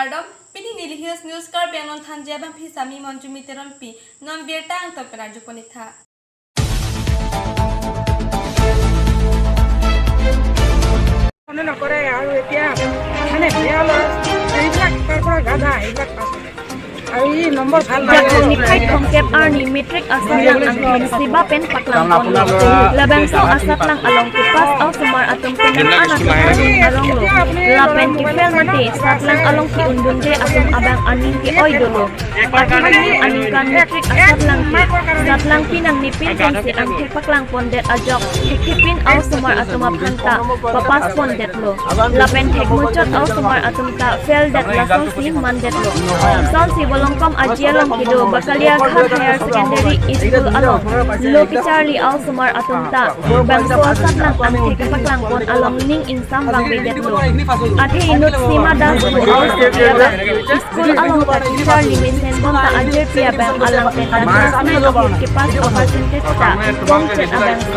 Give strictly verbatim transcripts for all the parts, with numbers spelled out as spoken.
Kardom, pini Nilly Hills News Karbi Anglong thanji abangpi sami Monjumi Teronpi, non birta angton pen arjupon-iktha. মনে নকৰে আৰু এতিয়া মানে বেয়া ল'ৰা, এইবিলাক তাৰ পৰা গাধা, এইবিলাক পাছ কৰে। আৰু ই নম্বৰ ভাল লাগে। জাকং নিফাই thongkep arni matric asatlang angthek siba pen paklangponlo. Labangso asatlang along kepass osomar atum penang an atum arni aronglo. Lapen kefel mate satlang along ke-undunde atum abang aning ke-oi dolo. Athengno aningkan matric asatlang ke satlang pinang nipin pensi angthek paklangpondet ajok, thekthe pin osomar atum aphanta papass pondetlo. Lapen thekmuchot osomar atum ta fail det lasonsi mandetlo. Lasonsi Volongkom Aji along kedo Bakalia Ghat Higher Secondary School along lo kecharli osomar atum ta bangso asatlang angthek paklangpon along ning ingsam vangvedetlo. Athe inut Sima Das pu aosomar abang school along ta kecharli mesen bonta ajirpi abang alang pen ta class nine ahut kepass a-percentage ta bongchet abangsi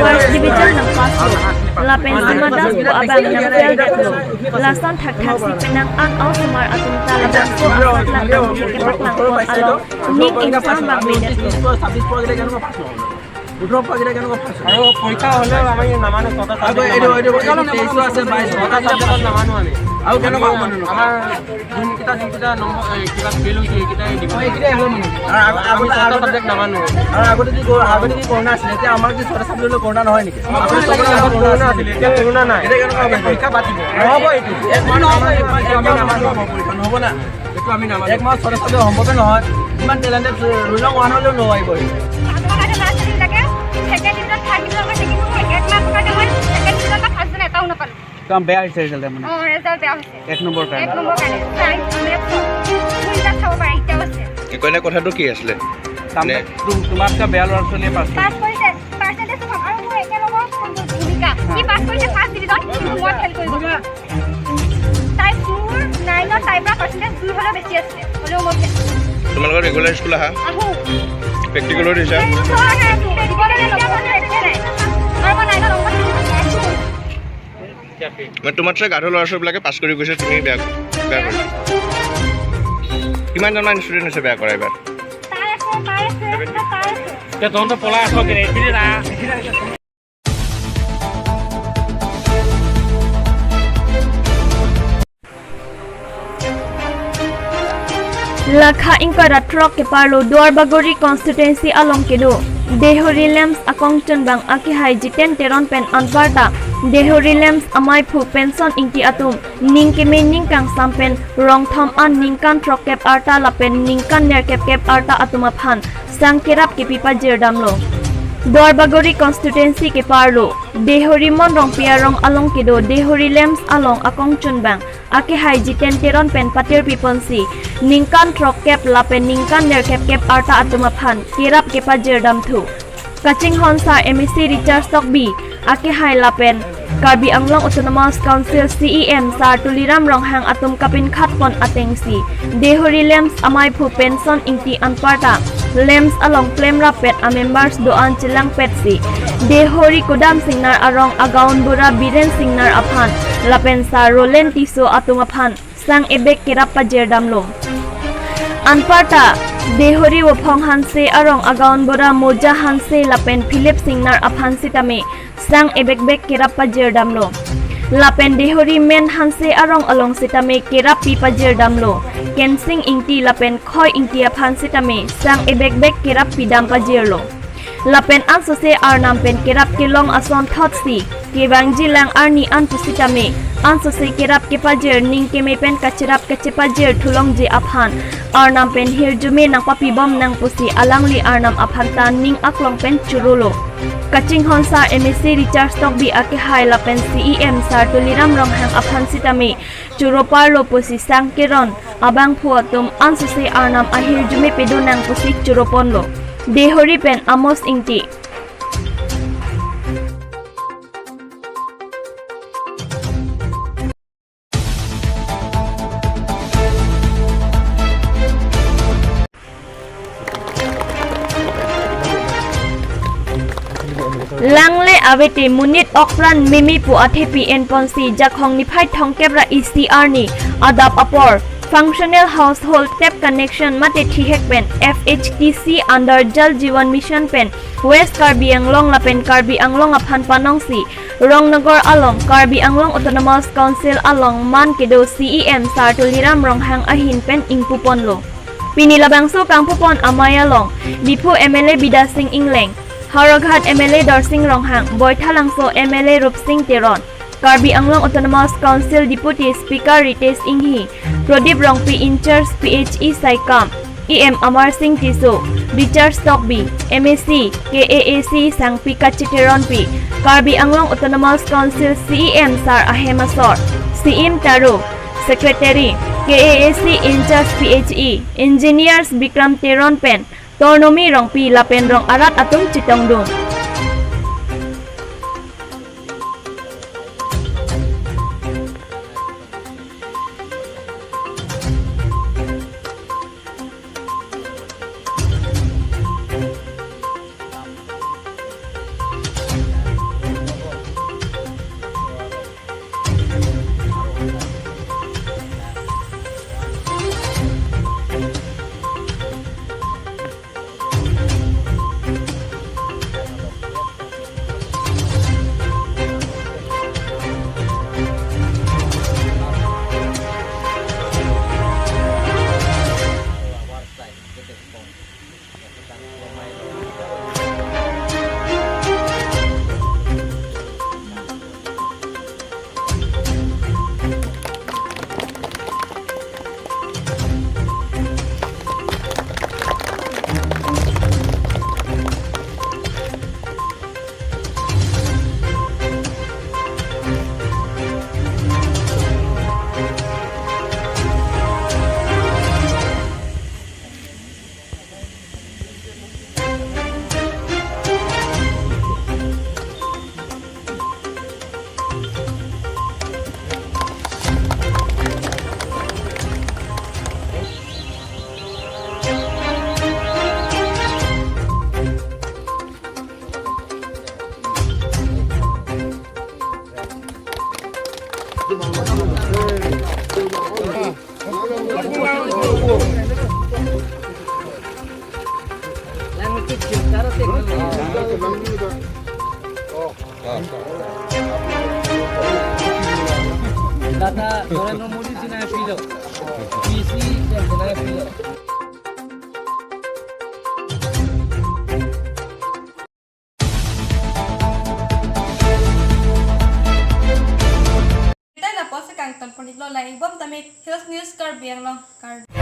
first division nangpasslo. Lapen Sima Das pu abang nang fail detlo. Lason thakthaksi penang an osomar atum ta labangso asatlang angthek paklangpon along ning ingsam vangvedetlo. ওঠৰ পৰা কেতিয়া কেনেকুৱা পাছ নহ'ল? আৰু পৰীক্ষা হ'লেও আমি নামানো, ছটা ছাবজেক্ট নামানো। ছটা ছাবজেক্টত নামানো আমি। আৰু কেনেকুৱা হ'ব নো? আমাৰ যোনকেইটা, যোনকেইটা নম্বৰ, এ, কিবা ফেইল হৈছে, সেইকেইটাই দিব। অ, এইকেইটাই হ'ব মানে। আৰু আগ-, আমি আগতে, ছটা আগতে ছাবজেক্ট নামানো। আৰু আগতে কি কৰ-, আগতে কি কৰোণা আছিলে? এতিয়া আমাৰ কি ছটা ছাবজেক্টলৈ কৰোণা নহয় নেকি? আমাৰ ছটা ছাবজেক্টত কৰোণা আছিলে, এতিয়া কৰোণা নাই। এতিয়া কেনেকুৱা হ'ব? পৰীক্ষা পাতিব। নহ'ব এইটো। এইটো আমি নামানো। পৰীক্ষা নহ'ব না। এইটো আমি নামানো। এক মাহ ছটা ছাবজেক্ট সম্ভৱে নহয়। ইমান টেলেণ্টেড ৰোলক ওৱান হ'লেও নোৱাৰিব এইটো। আমাৰ ল'ৰা ছোৱালীবিলাকে second division, third division, second division, এক লাখ টকা মই ছেকেণ্ড ডিভিজন বা ফাৰ্ষ্ট ডিভিজন এটাও নাপালো। একদম বেয়া হৈছে ৰিজাল্ট মানে। অ, ৰিজাল্ট বেয়া হৈছে। এক নম্বৰ কাৰণে। এক নম্বৰ কাৰণে। চাইন্স, মেথছ, দুইটা চাব পাৰে, এতিয়াও আছে। কি কয় নে, কথাটো কি আছিলে? তাৰমানে নে? তুম-, তোমাতকৈ বেয়া ল'ৰা ছোৱালীয়ে পাছ কৰিছে। পাছ কৰিছে, পাৰ্চেণ্টেজ কম। আৰু মোৰ একেলগৰ ভূমিকা। সি পাছ কৰিছে ফাৰ্ষ্ট ডিভিজন, কিন্তু মই ফেইল কৰি গ'লো। তাই মোৰ নাইনত তাইৰ পৰা পাৰ্চেণ্টেজ দুই হ'লেও বেছি আছিলে, হ'লেও মই ফেইল। তোমালোকৰ ৰেগুলাৰ স্কুল আহা? আহো। প্ৰেক্টিকেলো দিছা? প্ৰেক্টিকেলো আহে, প্ৰেক্টিকেলো দিলে মানে একোৱে নাই। আৰু মই নাইনত অংক শিকিব নোৱাৰিছো। মানে তোমাতছে গাধ ল'ৰা ছোৱালীবিলাকে পাছ কৰি গৈছে, তুমি বেয়া, বেয়া কৰিছা। কিমানজনমান ষ্টুডেণ্ট হৈছে বেয়া কৰা এইবাৰ? তাই আছে, তাই আছে, তাই আছে। এতিয়া তহঁতে পলাই আছ কেনে? এইপিনে আহ। Lakha ingkoi ra throk keparlo Duarbagori constituency along kedo Dehori LAMPS akongchunbang akehai Jiten Teron pen anparta Dehori LAMPS amaiphu Penson Ingti atum ning keme ning kangsam pen rongthom an ningkan throkkep arta lapen ningkan nerkep kep arta atum aphan sang kerap kepi pajirdamlo. Duarbagori constituency keparlo Dehori Mon Rongpi arong along kedo Dehori LAMPS along akongchunbang akehai Jiten Teron pen patirpiponsi ningkan throkkep lapen ningkan nerkep kep arta atum aphan kerap kepajirdamthu. Kachinghon sar MAC Richard Tokbi akehai lapen Karbi Anglong Autonomous Council CEM sar Tuliram Ronghang atum kapinkhatpon atengsi Dehori LAMPS amaiphu Penson Ingti anparta LAMPS along klemrappet amembers do-an chelangpetsi Dehori Kudam Singnar arong agaonbura Biren Singnar aphan lapen sar Roland Tisso atum aphan sang ebek kerap pajirdamlo. Anparta Dehori Vophong Hanse arong agaonbura Moja Hanse lapen Philip Singnar aphan sitame sang ebekbek kerap pajirdamlo. Lapen Dehori Men Hanse arong along sitame kerap pi pajirdamlo. Kensing Ingti lapen Khoi Ingti aphan sitame sang ebekbek kerap pidam pajirlo. Lapen ansose arnam pen kerap kelong asonthotsi kevangjilang arni an pusitame ansose kerap kepajir ning keme pen kacherap kachepajir thulongji aphan arnam pen hirjume nangpapibom nang pusi alangli arnam aphanta ning aklong pen chorolo. Kachinghon sar MAC Richard Tokbi akehai lapen CEM sar Tuliram Ronghang aphan sitame choroparlo pusi sang keron abangphu atum ansose arnam ahirjume pedo nang pusi choroponlo. Dehori pen Amos Ingti. Langle avete monit okpran meme pu athepi enponsi Jakhong niphai thomkep ra isi arni adap apor Functional household tap connection mate thihek pen F H T C under Jal Jeevan Mission pen West Karbi Anglong lapen Karbi Anglong aphan panongsi Rongnogor along Karbi Anglong Autonomous Council along man kedo C E M Sar Tuliram Ronghang ahin pen ingpuponlo. Pini labangso kangpupon amei along Diphu M L A Bidya Sing Engleng, Howraghat M L A Dorsing Ronghang, Baithalangso M L A Rupsing Teron, Karbi Anglong Autonomous Council Deputy Speaker Ritesh Enghi, Pradip Rongpi in charge P H E Saikam, E M Amar Sing Tisso, Richard Tokbi, M A C, K A A C Sangpi Kache Teronpi, Karbi Anglong Autonomous Council C E M Sar ahem asor, C E M Taro, Secretary, K A A C in charge P H E, Engineers Bikram Teron pen, Tornomi Rongpi lapen rong arat atum chetongdun. Lata Narendra Modi si nangpilo. P C si nangpilo. Tei lapuson kangton pon-iklo, lang-ikbom tame Hills News Karbi Anglong Karbi.